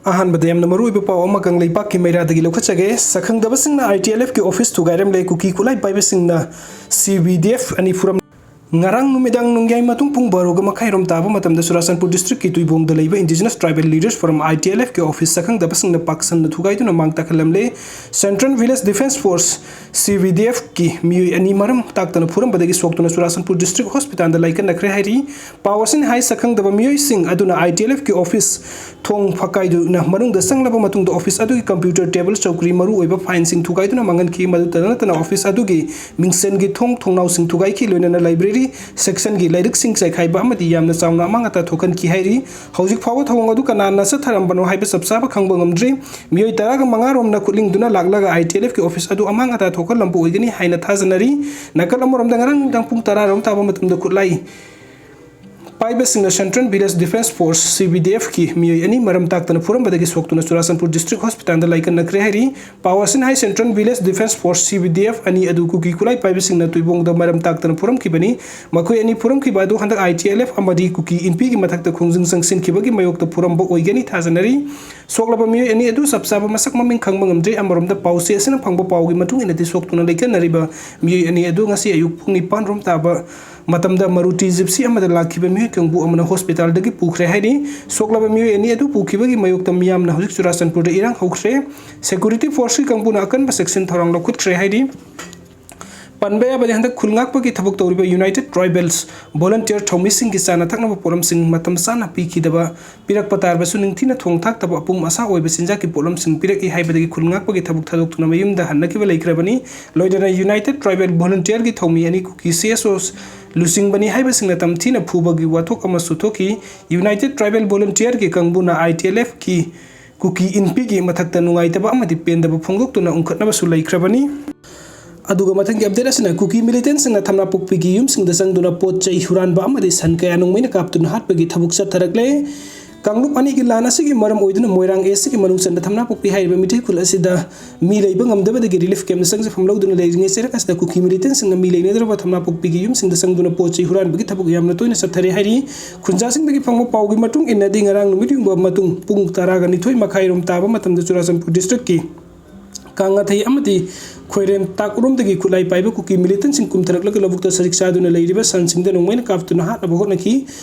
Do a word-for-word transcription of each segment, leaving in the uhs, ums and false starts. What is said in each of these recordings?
ꯑꯍꯥꯟꯕꯗ ꯌꯥꯝꯅ ꯃꯔꯨꯑꯣꯏꯕ ꯄꯥꯎ ꯑꯃ ꯀꯪꯂꯩꯄꯥꯛꯀꯤ ꯃꯩꯔꯥꯗꯒꯤ ꯂꯧꯈꯠꯆꯒꯦ꯫ ꯁꯛꯈꯪꯗꯕꯁꯤꯡꯅ ITLFꯀꯤ ꯑꯣꯐꯤꯁ ꯊꯨꯒꯥꯏꯔꯝꯂꯦ꯫ ꯀꯨꯀꯤ ꯈꯨꯠꯂꯥꯏ ꯄꯥꯏꯕꯁꯤꯡꯅ CVDF ꯑꯅꯤ ꯐꯨꯔꯝ꯫ ꯉꯔꯥꯡ ꯅꯨꯃꯤꯗꯥꯡ ꯅꯣꯡꯌꯥꯏ ꯃꯇꯨꯡ ꯄꯨꯡ ꯕꯥꯔꯣꯒ ꯃꯈꯥꯏꯔꯣꯝ ꯇꯥꯕ ꯃꯇꯝꯗ ꯆꯨꯔꯥꯆꯥꯟꯄꯨꯔ ꯗꯤꯁꯇ꯭ꯔꯤꯛꯀꯤ ꯇꯨꯏꯕꯣꯡꯗ ꯂꯩꯕ Indigenous Tribal Leaders Forum, ITLFꯀꯤ ꯑꯣꯐꯤꯁ ꯁꯛꯈꯪꯗꯕꯁꯤꯡꯅ ꯄꯥꯛꯁꯟꯅ ꯊꯨꯒꯥꯏꯗꯨꯅ ꯃꯥꯡ ꯇꯥꯛꯍꯜꯂꯝꯂꯦ꯫ Central Village Defence Force, CVDFꯀꯤ ꯃꯤꯑꯣꯏ ꯑꯅꯤ ꯃꯔꯝ ꯇꯥꯛꯇꯅ ꯐꯨꯔꯝꯕꯗꯒꯤ ꯁꯣꯛꯇꯨꯅ ꯆꯨꯔꯥꯆꯥꯟꯄꯨꯔ ꯗꯤꯁꯇ꯭ꯔꯤꯛ ꯍꯣꯁꯄꯤꯇꯥꯜꯗ ꯂꯥꯏꯀꯠꯅꯈ꯭ꯔꯦ ꯍꯥꯏꯔꯤ꯫ ꯄꯥꯎ ꯑꯁꯤꯅ ꯍꯥꯏ, ꯁꯛꯈꯪꯗꯕ ꯃꯤꯑꯣꯏꯁꯤꯡ ꯑꯗꯨꯅ ITLFꯀꯤ ꯑꯣꯐꯤꯁ ꯊꯣꯡ ꯐꯛꯀꯥꯏꯗꯨꯅ ꯃꯅꯨꯡꯗ ꯆꯪꯂꯕ ꯃꯇꯨꯡꯗ ꯑꯣꯐꯤꯁ ꯑꯗꯨꯒꯤ ꯀꯝꯄ꯭ꯌꯨꯇꯔ, ꯇꯦꯕꯜ, ꯆꯧꯀ꯭ꯔꯤ, ꯃꯔꯨ ꯑꯣꯏꯕ ꯐꯥꯏꯜꯁꯤꯡ ꯊꯨꯒꯥꯏꯗꯨꯅ ꯃꯥꯡꯍꯟꯈꯤ꯫ ꯃꯗꯨꯇ ꯅꯠꯇꯅ ꯑꯣꯐꯤꯁ ꯑꯗꯨꯒꯤ ꯃꯤꯡꯁꯦꯜꯒꯤ ꯊꯣꯡ ꯊꯣꯡꯅꯥꯎꯁꯤꯡ ꯊꯨꯒꯥꯏꯈꯤ, ꯂꯣꯏꯅꯅ ꯂꯥꯏꯕ꯭ꯔꯦꯔꯤ ꯁꯦꯛꯁꯟꯒꯤ ꯂꯥꯏꯔꯤꯛꯁꯤꯡ ꯆꯥꯏꯈꯥꯏꯕ ꯑꯃꯗꯤ ꯌꯥꯝꯅ ꯆꯥꯎꯅ ꯑꯃꯥꯡ ꯑꯇꯥ ꯊꯣꯛꯍꯟꯈꯤ ꯍꯥꯏꯔꯤ꯫ ꯍꯧꯖꯤꯛ ꯐꯥꯎꯕ ꯊꯧꯑꯣꯡ ꯑꯗꯨ ꯀꯅꯥꯅ ꯆꯠꯊꯔꯝꯕꯅꯣ ꯍꯥꯏꯕ ꯆꯞ ꯆꯥꯕ ꯈꯪꯕ ꯉꯝꯗ꯭ꯔꯤ꯫ ꯃꯤꯑꯣꯏ ꯇꯔꯥꯒ ꯃꯉꯥ ꯔꯣꯝꯅ ꯈꯨꯠꯂꯤꯡꯗꯨꯅ ꯂꯥꯛꯂꯒ ITLFꯀꯤ ꯑꯣꯐꯤꯁ ꯑꯗꯨ ꯑꯃꯥꯡ ꯑꯇꯥ ꯊꯣꯛꯍꯜꯂꯝꯕ ꯑꯣꯏꯒꯅꯤ ꯍꯥꯏꯅ ꯊꯥꯖꯅꯔꯤ꯫ ꯅꯥꯀꯜ ꯑꯃꯔꯣꯝꯗ ꯉꯔꯥꯡ ꯅꯨꯃꯤꯗꯥꯡ ꯄꯨꯡ ꯇꯔꯥ ꯔꯣꯝ ꯇꯥꯕ ꯃꯇꯝꯗ ꯈꯨꯠꯂꯥꯏ ꯄꯥꯏꯕꯁꯤꯡꯅ Central Village Defence Force, CVDFꯀꯤ ꯃꯤꯑꯣꯏ ꯑꯅꯤ ꯃꯔꯝ ꯇꯥꯛꯇꯅ ꯐꯨꯔꯝꯕꯗꯒꯤ ꯁꯣꯛꯇꯨꯅ ꯆꯨꯔꯥꯆꯥꯟꯄꯨꯔ ꯗꯤꯁꯇ꯭ꯔꯤꯛ ꯍꯣꯁꯄꯤꯇꯥꯜꯗ ꯂꯥꯏꯀꯠꯅꯈ꯭ꯔꯦ ꯍꯥꯏꯔꯤ꯫ ꯄꯥꯎ ꯑꯁꯤꯅ ꯍꯥꯏ, Central Village Defence Force, CVDF ꯑꯅꯤ ꯑꯗꯨ ꯀꯨꯀꯤ ꯈꯨꯠꯂꯥꯏ ꯄꯥꯏꯕꯁꯤꯡꯅ ꯇꯨꯏꯕꯣꯡꯗ ꯃꯔꯝ ꯇꯥꯛꯇꯅ ꯐꯨꯔꯝꯈꯤꯕꯅꯤ꯫ ꯃꯈꯣꯏ ꯑꯅꯤ ꯐꯨꯔꯝꯈꯤꯕ ꯑꯗꯨ ꯍꯟꯗꯛ ITLF ꯑꯃꯗꯤ ꯀꯨꯀꯤ ꯏꯟꯄꯤꯒꯤ ꯃꯊꯛꯇ ꯈꯣꯡꯖꯪ ꯆꯪꯁꯤꯟꯈꯤꯕꯒꯤ ꯃꯥꯌꯣꯛꯇ ꯐꯨꯔꯝꯕ ꯑꯣꯏꯒꯅꯤ ꯊꯥꯖꯅꯔꯤ꯫ ꯁꯣꯛꯂꯕ ꯃꯤꯑꯣꯏ ꯑꯅꯤ ꯑꯗꯨ ꯆꯞ ꯆꯥꯕ ꯃꯁꯛ ꯃꯃꯤꯡ ꯈꯪꯕ ꯉꯝꯗ꯭ꯔꯤ꯫ ꯑꯃꯔꯣꯝꯗ ꯄꯥꯎꯆꯦ ꯑꯁꯤꯅ ꯐꯪꯕ ꯄꯥꯎꯒꯤ ꯃꯇꯨꯡ ꯏꯟꯅꯗꯤ ꯁꯣꯛꯇꯨꯅ ꯂꯩꯀꯠꯅꯔꯤꯕ ꯃꯤꯑꯣꯏ ꯑꯅꯤ ꯑꯗꯨ ꯉꯁꯤ ꯑꯌꯨꯛ ꯄꯨꯡ ꯅꯤꯄꯥꯟ ꯔꯣꯝ ꯇꯥꯕ ꯃꯇꯝꯗ ꯃꯔꯨꯇꯤ ꯖꯤꯞꯁꯤ ꯑꯃꯗ ꯂꯥꯛꯈꯤꯕ ꯃꯤꯑꯣꯏ ꯀꯥꯡꯕꯨ ꯑꯃꯅ ꯍꯣꯁꯄꯤꯇꯥꯜꯗꯒꯤ ꯄꯨꯈ꯭ꯔꯦ ꯍꯥꯏꯔꯤ꯫ ꯁꯣꯛꯂꯕ ꯃꯤꯑꯣꯏ ꯑꯅꯤ ꯑꯗꯨ ꯄꯨꯈꯤꯕꯒꯤ ꯃꯥꯌꯣꯛꯇ ꯃꯤꯌꯥꯝꯅ ꯍꯧꯖꯤꯛ ꯆꯨꯔꯥꯆꯥꯟꯄꯨꯔꯗ ꯏꯔꯥꯡ ꯍꯧꯈ꯭ꯔꯦ꯫ ꯁꯦꯀ꯭ꯌꯨꯔꯤꯇꯤ ꯐꯣꯔꯁꯀꯤ ꯀꯥꯡꯕꯨꯅ ꯑꯀꯟꯕ ꯆꯦꯛꯁꯤꯟ ꯊꯧꯔꯥꯡ ꯂꯧꯈꯠꯈ꯭ꯔꯦ ꯍꯥꯏꯔꯤ꯫ ꯄꯟꯕ ꯌꯥꯕꯗꯤ ꯍꯟꯗꯛ ꯈꯨꯜ ꯉꯥꯛꯄꯒꯤ ꯊꯕꯛ ꯇꯧꯔꯤꯕ United Tribals Volunteer ꯊꯧꯃꯤꯁꯤꯡꯒꯤ ꯆꯥꯅ ꯊꯛꯅꯕ ꯄꯣꯠꯂꯝꯁꯤꯡ ꯃꯇꯝ ꯆꯥꯅ ꯄꯤꯈꯤꯗꯕ, ꯄꯤꯔꯛꯄ ꯇꯥꯔꯕꯁꯨ ꯅꯤꯡꯊꯤꯅ ꯊꯣꯡ ꯊꯥꯛꯇꯕ ꯑꯄꯨꯝ ꯑꯁꯥ ꯑꯣꯏꯕ ꯆꯤꯟꯖꯥꯛꯀꯤ ꯄꯣꯠꯂꯝꯁꯤꯡ ꯄꯤꯔꯛꯏ ꯍꯥꯏꯕꯗꯒꯤ ꯈꯨꯜ ꯉꯥꯛꯄꯒꯤ ꯊꯕꯛ ꯊꯥꯗꯣꯛꯇꯨꯅ ꯃꯌꯨꯝꯗ ꯍꯟꯅꯈꯤꯕ ꯂꯩꯈ꯭ꯔꯕꯅꯤ꯫ ꯂꯣꯏꯅꯅ United Tribal Volunteerꯒꯤ ꯊꯧꯃꯤ ꯑꯅꯤ ꯀꯨꯀꯤ CSOs ꯂꯨꯆꯤꯡꯕꯅꯤ ꯍꯥꯏꯕꯁꯤꯡꯅ ꯇꯝꯊꯤꯅ ꯐꯨꯕꯒꯤ ꯋꯥꯊꯣꯛ ꯑꯃꯁꯨ ꯊꯣꯛꯈꯤ꯫ United Tribal Volunteerꯒꯤ ꯀꯥꯡꯕꯨꯅ ITLFꯀꯤ ꯀꯨꯀꯤ ꯏꯟꯄꯤꯒꯤ ꯃꯊꯛꯇ ꯅꯨꯡꯉꯥꯏꯇꯕ ꯑꯃꯗꯤ ꯄꯦꯟꯗꯕ ꯐꯣꯡꯗꯣꯛꯇꯨꯅ ꯎꯪꯈꯠꯅꯕꯁꯨ ꯂꯩꯈ꯭ꯔꯕꯅꯤ꯫ ꯑꯗꯨꯒ ꯃꯊꯪꯒꯤ update ꯑꯁꯤꯅ ꯀꯨꯀꯤ militantꯁꯤꯡꯅ ꯊꯝꯅꯥꯄꯣꯛꯄꯤꯒꯤ ꯌꯨꯝꯁꯤꯡꯗ ꯆꯪꯗꯨꯅ ꯄꯣꯠ ꯆꯩ ꯍꯨꯔꯥꯟꯕ ꯑꯃꯗꯤ ꯁꯟ ꯀꯌꯥ ꯅꯣꯡꯃꯩꯅ ꯀꯥꯞꯇꯨꯅ ꯍꯥꯠꯄꯒꯤ ꯊꯕꯛ ꯆꯠꯊꯔꯛꯂꯦ꯫ ꯀꯥꯡꯂꯨꯞ ꯑꯅꯤꯒꯤ ꯂꯥꯟ ꯑꯁꯤꯒꯤ ꯃꯔꯝ ꯑꯣꯏꯗꯨꯅ ꯃꯣꯏꯔꯥꯡ East ꯀꯤ ꯃꯅꯨꯡ ꯆꯟꯕ ꯊꯝꯅꯥꯄꯣꯛꯄꯤ ꯍꯥꯏꯔꯤꯕ ꯃꯤꯇꯩ ꯈꯨꯜ ꯑꯁꯤꯗ ꯃꯤ ꯂꯩꯕ ꯉꯝꯗꯕꯗꯒꯤ relief camp ꯗ ꯆꯪꯖꯐꯝ ꯂꯧꯗꯨꯅ ꯂꯩꯔꯤꯉꯩ ꯆꯩꯔꯛ ꯑꯁꯤꯗ ꯀꯨꯀꯤ militant ꯁꯤꯡꯅ ꯃꯤ ꯂꯩꯅꯗ꯭ꯔꯕ ꯊꯝꯅꯥꯄꯣꯛꯄꯤꯒꯤ ꯌꯨꯝꯁꯤꯡꯗ ꯆꯪꯗꯨꯅ ꯄꯣꯠ ꯆꯩ ꯍꯨꯔꯥꯟꯕꯒꯤ ꯊꯕꯛ ꯌꯥꯝꯅ ꯇꯣꯏꯅ ꯆꯠꯊꯔꯦ ꯍꯥꯏꯔꯤ꯫ ꯈꯨꯟꯖꯥꯁꯤꯡꯗꯒꯤ ꯐꯪꯕ ꯄꯥꯎꯒꯤ ꯃꯇꯨꯡ ꯏꯟꯅꯗꯤ, ꯉꯔꯥꯡ ꯅꯨꯃꯤꯠ ꯌꯨꯡꯕ ꯃꯇꯨꯡ ꯄꯨꯡ ꯇꯔꯥꯒ ꯅꯤꯊꯣꯏ ꯃꯈꯥꯏꯔꯣꯝ ꯇꯥꯕ ꯃꯇꯝꯗ ꯆꯨꯔꯥꯆꯥꯟꯄꯨꯔ district ꯀꯤ ꯀꯥꯡꯉꯥꯊꯩ ꯑꯃꯗꯤ ꯈꯣꯏꯔꯦꯝ ꯇꯥꯛꯎꯔꯣꯝꯗꯒꯤ ꯈꯨꯠꯂꯥꯏ ꯄꯥꯏꯕ ꯀꯨꯀꯤ militant ꯁꯤꯡ ꯀꯨꯝꯊꯔꯛꯂꯒ ꯂꯧꯕꯨꯛꯇ ꯁꯖꯤꯛ ꯆꯥꯗꯨꯅ ꯂꯩꯔꯤꯕ ꯁꯟꯁꯤꯡꯗ ꯅꯣꯡꯃꯩꯅ ꯀꯥꯞꯇꯨꯅ ꯍꯥꯠꯅꯕ ꯍꯣꯠꯅꯈꯤ꯫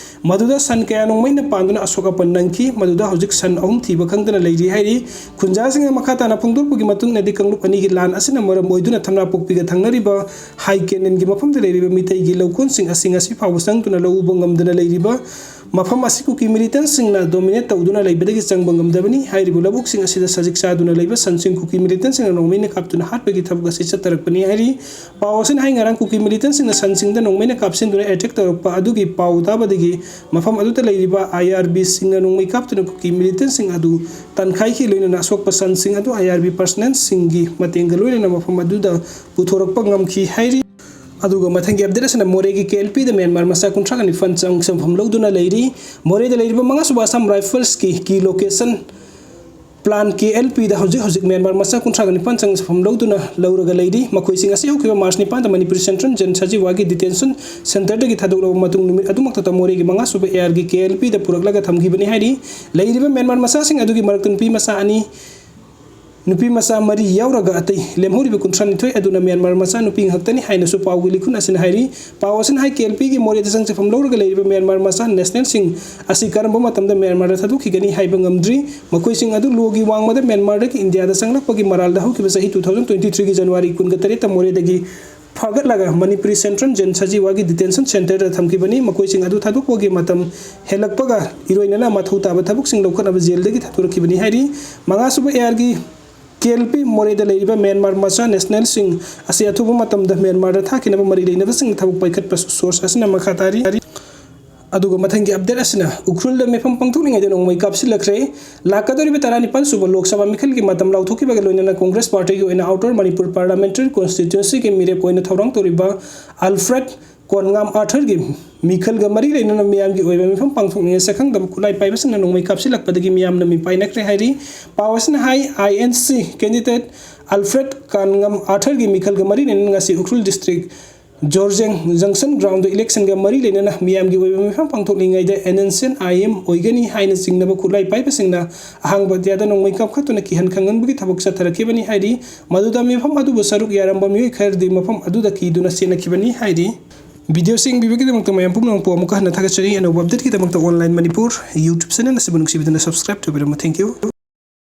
ꯃꯗꯨꯗ ꯁꯟ ꯀꯌꯥ ꯅꯣꯡꯃꯩꯅ ꯄꯥꯟꯗꯨꯅ ꯑꯁꯣꯛ ꯑꯄꯟ ꯅꯪꯈꯤ꯫ ꯃꯗꯨꯗ ꯍꯧꯖꯤꯛ ꯁꯟ ꯑꯍꯨꯝ ꯊꯤꯕ ꯈꯪꯗꯅ ꯂꯩꯔꯤ ꯍꯥꯏꯔꯤ꯫ ꯈꯨꯟꯖꯥꯁꯤꯡꯅ ꯃꯈꯥ ꯇꯥꯅ ꯐꯣꯡꯗꯣꯔꯛꯄꯒꯤ ꯃꯇꯨꯡ ꯏꯟꯅꯗꯤ, ꯀꯥꯡꯂꯨꯞ ꯑꯅꯤꯒꯤ ꯂꯥꯟ ꯑꯁꯤꯅ ꯃꯔꯝ ꯑꯣꯏꯗꯨꯅ ꯊꯝꯅꯥꯄꯣꯛꯄꯤꯒ ꯊꯪꯅꯔꯤꯕ ꯍꯥꯏ ꯀꯦꯅꯦꯟꯒꯤ ꯃꯐꯝꯗ ꯂꯩꯔꯤꯕ ꯃꯤꯇꯩꯒꯤ ꯂꯧꯀꯣꯟꯁꯤꯡ ꯑꯁꯤ ꯉꯁꯤ ꯐꯥꯎꯕ ꯆꯪꯗꯨꯅ ꯂꯧ ꯎꯕ ꯉꯝꯗꯅ ꯂꯩꯔꯤꯕ ꯃꯐꯝ ꯑꯁꯤ ꯀꯨꯀꯤ militant ꯁꯤꯡꯅ dominate ꯇꯧꯗꯨꯅ ꯂꯩꯕꯗꯒꯤ ꯆꯪꯕ ꯉꯝꯗꯕꯅꯤ꯫ ꯍꯥꯏꯔꯤꯕ ꯂꯧꯕꯨꯛꯁꯤꯡ ꯑꯁꯤꯗ ꯁꯖꯤꯛ ꯆꯥꯗꯨꯅ ꯂꯩꯕ ꯁꯟꯁꯤꯡ ꯀꯨꯀꯤ militant ꯁꯤꯡꯅ ꯅꯣꯡꯃꯩꯅ ꯀꯥꯞꯇꯨꯅ ꯍꯥꯠꯄꯒꯤ ꯊꯕꯛ ꯑꯁꯤ ꯆꯠꯊꯔꯛꯄꯅꯤ ꯍꯥꯏꯔꯤ꯫ ꯄꯥꯎ ꯑꯁꯤꯅ ꯍꯥꯏ, ꯉꯔꯥꯡ ꯀꯨꯀꯤ militant ꯁꯤꯡꯅ ꯁꯟꯁꯤꯡꯗ ꯅꯣꯡꯃꯩꯅ ꯀꯥꯞꯁꯤꯟꯗꯨꯅ attack ꯇꯧꯔꯛꯄ ꯑꯗꯨꯒꯤ ꯄꯥꯎ ꯇꯥꯕꯗꯒꯤ ꯃꯐꯝ ꯑꯗꯨꯗ ꯂꯩꯔꯤꯕ I R B ꯁꯤꯡꯅ ꯅꯣꯡꯃꯩ ꯀꯥꯞꯇꯨꯅ ꯀꯨꯀꯤ militant ꯁꯤꯡ ꯑꯗꯨ ꯇꯥꯟꯈꯥꯏꯈꯤ꯫ ꯂꯣꯏꯅꯅ ꯑꯁꯣꯛꯄ ꯁꯟꯁꯤꯡ ꯑꯗꯨ I R B personnel ꯁꯤꯡꯒꯤ ꯃꯇꯦꯡꯒ ꯂꯣꯏꯅꯅ ꯃꯐꯝ ꯑꯗꯨꯗ ꯄꯨꯊꯣꯔꯛꯄ ꯉꯝꯈꯤ ꯍꯥꯏꯔꯤ꯫ ꯑꯗꯨꯒ ꯃꯊꯪꯒꯤ update ꯑꯁꯤꯅ ꯃꯣꯔꯦꯒꯤ K L P ꯗ ꯃ꯭ꯌꯥꯟꯃꯥꯔ ꯃꯆꯥ ꯀꯨꯟꯊ꯭ꯔꯥꯒ ꯅꯤꯄꯥꯟ ꯆꯪ ꯆꯪꯐꯝ ꯂꯧꯗꯨꯅ ꯂꯩꯔꯤ꯫ ꯃꯣꯔꯦꯗ ꯂꯩꯔꯤꯕ ꯃꯉꯥꯁꯨꯕ Assam Rifles ꯀꯤ key location plan K L P ꯗ ꯍꯧꯖꯤꯛ ꯍꯧꯖꯤꯛ ꯃ꯭ꯌꯥꯟꯃꯥꯔ ꯃꯆꯥ ꯀꯨꯟꯊ꯭ꯔꯥꯒ ꯅꯤꯄꯥꯟ ꯆꯪꯐꯝ ꯂꯧꯗꯨꯅ ꯂꯧꯔꯒ ꯂꯩꯔꯤ꯫ ꯃꯈꯣꯏꯁꯤꯡ ꯑꯁꯤ ꯍꯧꯈꯤꯕ March ꯅꯤꯄꯥꯟꯗ Manipuri Central Jail ꯁꯖꯤꯋꯥꯒꯤ detention centre ꯗꯒꯤ ꯊꯥꯗꯣꯛꯂꯕ ꯃꯇꯨꯡ ꯅꯨꯃꯤꯠ ꯑꯗꯨꯃꯛꯇꯗ ꯃꯣꯔꯦꯒꯤ ꯃꯉꯥꯁꯨꯕ A R ꯒꯤ K L P ꯗ ꯄꯨꯔꯛꯂꯒ ꯊꯝꯈꯤꯕꯅꯤ ꯍꯥꯏꯔꯤ꯫ ꯂꯩꯔꯤꯕ ꯃ꯭ꯌꯥꯟꯃꯥꯔ ꯃꯆꯥꯁꯤꯡ ꯑꯗꯨꯒꯤ ꯃꯔꯛꯇ ꯅꯨꯄꯤ ꯃꯆꯥ ꯑꯅꯤ, ꯅꯨꯄꯤ ꯃꯆꯥ ꯃꯔꯤ ꯌꯥꯎꯔꯒ ꯑꯇꯩ ꯂꯦꯝꯍꯧꯔꯤꯕ ꯀꯨꯟꯊ꯭ꯔꯥ ꯅꯤꯊꯣꯏ ꯑꯗꯨꯅ ꯃ꯭ꯌꯥꯟꯃꯥꯔ ꯃꯆꯥ ꯅꯨꯄꯤ ꯉꯥꯛꯇꯅꯤ ꯍꯥꯏꯅꯁꯨ ꯄꯥꯎꯒꯤ ꯂꯤꯈꯨꯟ ꯑꯁꯤꯅ ꯍꯥꯏꯔꯤ꯫ ꯄꯥꯎ ꯑꯁꯤꯅ ꯍꯥꯏ, K L P ꯒꯤ ꯃꯣꯔꯦꯗ ꯆꯪꯖꯐꯝ ꯂꯧꯔꯒ ꯂꯩꯔꯤꯕ ꯃ꯭ꯌꯥꯟꯃꯥꯔ ꯃꯆꯥ national ꯁꯤꯡ ꯑꯁꯤ ꯀꯔꯝꯕ ꯃꯇꯝꯗ ꯃ꯭ꯌꯥꯟꯃꯥꯔꯗ ꯊꯥꯗꯣꯛꯈꯤꯒꯅꯤ ꯍꯥꯏꯕ ꯉꯝꯗ꯭ꯔꯤ꯫ ꯃꯈꯣꯏꯁꯤꯡ ꯑꯗꯨ ꯂꯣꯒꯤ ꯋꯥꯡꯃꯗ ꯃ꯭ꯌꯥꯟꯃꯥꯔꯗꯒꯤ ꯏꯟꯗꯤꯌꯥꯗ ꯆꯪꯂꯛꯄꯒꯤ ꯃꯔꯥꯜꯗ ꯍꯧꯈꯤꯕ ꯆꯍꯤ two thousand twenty three ꯒꯤ January ꯀꯨꯟꯒ ꯇꯔꯦꯠꯇ ꯃꯣꯔꯦꯗꯒꯤ ꯐꯥꯒꯠꯂꯒ Manipuri Central Jail ꯁꯖꯤꯋꯥꯒꯤ detention centre ꯗ ꯊꯝꯈꯤꯕꯅꯤ꯫ ꯃꯈꯣꯏꯁꯤꯡ ꯑꯗꯨ ꯊꯥꯗꯣꯛꯄꯒꯤ ꯃꯇꯝ ꯍꯦꯜꯂꯛꯄꯒ ꯏꯔꯣꯏꯅꯅ ꯃꯊꯧ ꯇꯥꯕ ꯊꯕꯛꯁꯤꯡ ꯂꯧꯈꯠꯅꯕ jail ꯗꯒꯤ ꯊꯥꯗꯣꯔꯛꯈꯤꯕꯅꯤ ꯍꯥꯏꯔꯤ꯫ ꯃꯉꯥꯁꯨꯕ A R ꯒꯤ K L P ꯃꯣꯔꯦꯗ ꯂꯩꯔꯤꯕ ꯃ꯭ꯌꯥꯟꯃꯥꯔ ꯃꯆꯥ national ꯁꯤꯡ ꯑꯁꯤ ꯑꯊꯨꯕ ꯃꯇꯝꯗ ꯃ꯭ꯌꯥꯟꯃꯥꯔꯗ ꯊꯥꯈꯤꯅꯕ ꯃꯔꯤ ꯂꯩꯅꯕꯁꯤꯡꯅ ꯊꯕꯛ ꯄꯥꯏꯈꯠꯄ source ꯑꯁꯤꯅ ꯃꯈꯥ ꯇꯥꯔꯤ꯫ ꯑꯗꯨꯒ ꯃꯊꯪꯒꯤ update ꯑꯁꯤꯅ ꯎꯈ꯭ꯔꯨꯜꯗ ꯃꯤꯐꯝ ꯄꯥꯡꯊꯣꯛꯂꯤꯉꯩꯗ ꯅꯣꯡꯃꯩ ꯀꯥꯞꯁꯤꯜꯂꯛꯈ꯭ꯔꯦ꯫ ꯂꯥꯛꯀꯗꯧꯔꯤꯕ ꯇꯔꯥꯅꯤꯄꯥꯟ ꯁꯨꯕ ꯂꯣꯛ ꯁꯚꯥ ꯃꯤꯈꯜꯒꯤ ꯃꯇꯝ ꯂꯥꯎꯊꯣꯛꯈꯤꯕꯒ ꯂꯣꯏꯅꯅ Congress party ꯒꯤ ꯑꯣꯏꯅ Outer Manipur Parliamentary Constituency ꯒꯤ ꯃꯤꯔꯦꯞ ꯑꯣꯏꯅ ꯊꯧꯔꯥꯡ ꯇꯧꯔꯤꯕ Alfred ꯀꯣꯟꯉꯥꯝ ꯑꯥꯔꯊꯔꯒꯤ ꯃꯤꯈꯜꯒ ꯃꯔꯤ ꯂꯩꯅꯅ ꯃꯤꯌꯥꯝꯒꯤ ꯑꯣꯏꯕ ꯃꯤꯐꯝ ꯄꯥꯡꯊꯣꯛꯅꯤꯡꯉꯦ ꯁꯛꯈꯪꯗꯕ ꯈꯨꯠꯂꯥꯏ ꯄꯥꯏꯕꯁꯤꯡꯅ ꯅꯣꯡꯃꯩ ꯀꯥꯞꯁꯤꯜꯂꯛꯄꯗꯒꯤ ꯃꯤꯌꯥꯝꯅ ꯃꯤꯄꯥꯏꯅꯈ꯭ꯔꯦ ꯍꯥꯏꯔꯤ꯫ ꯄꯥꯎ ꯑꯁꯤꯅ ꯍꯥꯏ, ꯑꯥꯏ ꯑꯦꯟ ꯁꯤ candidate ꯑꯜꯐ꯭ꯔꯦꯗ ꯀꯥꯟꯉꯝ ꯑꯥꯔꯊꯔꯒꯤ ꯃꯤꯈꯜꯒ ꯃꯔꯤ ꯂꯩꯅꯅ ꯉꯁꯤ ꯎꯈ꯭ꯔꯨꯜ district ꯖꯣꯔꯖꯦꯡ junction ground ꯏꯂꯦꯛꯁꯟꯒ ꯃꯔꯤ ꯂꯩꯅꯅ ꯃꯤꯌꯥꯝꯒꯤ ꯑꯣꯏꯕ ꯃꯤꯐꯝ ꯄꯥꯡꯊꯣꯛꯂꯤꯉꯩꯗ N N C N I M ꯑꯣꯏꯒꯅꯤ ꯍꯥꯏꯅ ꯆꯤꯡꯅꯕ ꯈꯨꯠꯂꯥꯏ ꯄꯥꯏꯕꯁꯤꯡꯅ ꯑꯍꯥꯡꯕ ꯑꯇꯤꯌꯥꯗ ꯅꯣꯡꯃꯩ ꯀꯥꯞꯈꯠꯇꯨꯅ ꯀꯤꯍꯟ ꯈꯪꯍꯟꯕꯒꯤ ꯊꯕꯛ ꯆꯠꯊꯔꯛꯈꯤꯕꯅꯤ ꯍꯥꯏꯔꯤ꯫ ꯃꯗꯨꯗ ꯃꯤꯐꯝ ꯑꯗꯨꯕꯨ ꯁꯔꯨꯛ ꯌꯥꯔꯝꯕ ꯃꯤꯑꯣꯏ ꯈꯔꯗꯤ ꯃꯐꯝ ꯑꯗꯨꯗ ꯀꯤꯗꯨꯅ ꯆꯦꯟꯅꯈꯤꯕꯅꯤ ꯍꯥꯏꯔꯤ꯫ Video ꯁꯤ ꯌꯦꯡꯕꯤꯕꯒꯤꯗꯃꯛꯇ ꯃꯌꯥꯝ ꯄꯨꯝꯅꯃꯛꯄꯨ ꯑꯃꯨꯛꯀ ꯍꯟꯅ ꯊꯥꯒꯠꯆꯔꯤ꯫ ꯑꯅꯧꯕ update ꯀꯤꯗꯃꯛꯇ Online Manipur YouTube channel ꯑꯁꯤꯕꯨ ꯅꯨꯡꯁꯤꯕꯤꯗꯨꯅ subscribe ꯇꯧꯕꯤꯔꯝꯃꯨ꯫ Thank you꯫